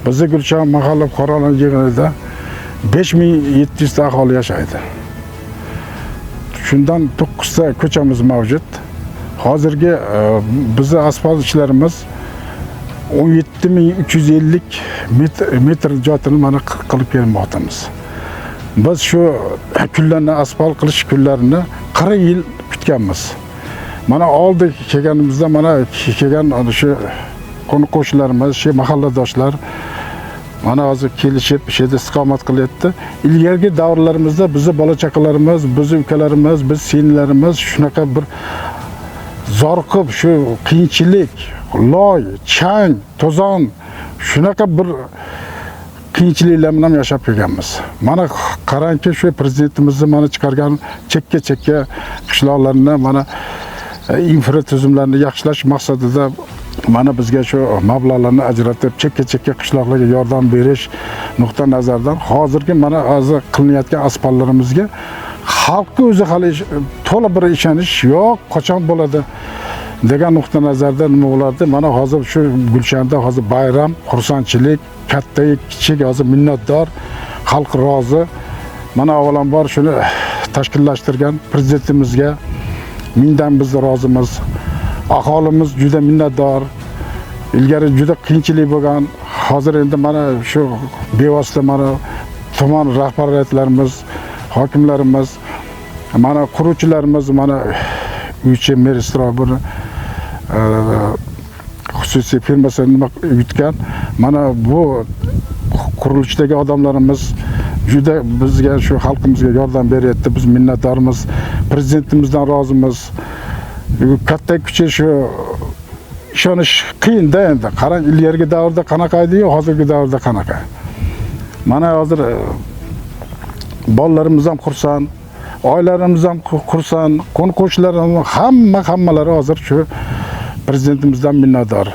Bizni Gulshan mahalla fuqarolar yig'inida 5700 ta aholi yashaydi. Shundan 9 ta ko'chamiz mavjud. Hozirgi bizni asfalt ishlarimiz 17 350 metr jotini mana qilib kelmoqdamiz. Biz shu kunlarni, asfalt qilish kunlarini 40 yil kutganmiz. Mana oldi kelganimizda, mana kelgan ana shu qo'ni qo'shnilarimiz, shu mahalladoshlar mana hozir kelishib shu yerda istiqomat qilyapti. Ilgarigi davrlarimizda bizni bola chaqalarimiz, bizni ukalarimiz, biz singillarimiz shunaqa bir zorqib, shu qiyinchilik, loy, chang, to'zon, shunaqa bir qiyinchiliklar bilan yashab kelganmiz. Mana qarangki, shu prezidentimizni mana chiqargan chekka chekka qishloqlarni mana infratuzumlarni yaxshilash maqsadida mana bizga shu mablag'larni ajratib, chekka chekka qishloqlarga yordam berish nuqtai nazaridan hozirgi mana hozir qilinayotgan asfaltlarimizga xalqni o'zi hali to'la bir ishonish yo'q, qachon bo'ladi degan nuqtai nazarda nima bo'lardi. Mana hozir shu Gulshanda hozir bayram, xursandchilik, katta kichik hozir minnatdor, xalq rozi. Mana avvalambor shuni tashkillashtirgan prezidentimizga mingdan biz rozimiz. Aholimiz juda minnatdor. Ilgari juda qiyinchilik bo'lgan, hozir endi mana shu bevosita mana tuman rahbariyatlarimiz, hokimlarimiz, mana quruvchilarimiz, mana Uychi Meristro bir xususiy firmasi nima yutgan, mana bu qurilishdagi odamlarimiz juda bizga, shu xalqimizga yordam beryapti. Biz minnatdormiz, prezidentimizdan rozimiz. Katta kuchi shu ishonish qiyinda. Endi qarang, ilgarigi davrda qanaqa ediyu, hozirgi davrda qanaqa. Mana hozir bolalarimiz ham xursand, oilalarimiz ham xursand, qo'ni qo'shnilar ham, hammalari hozir shu prezidentimizdan minnatdor.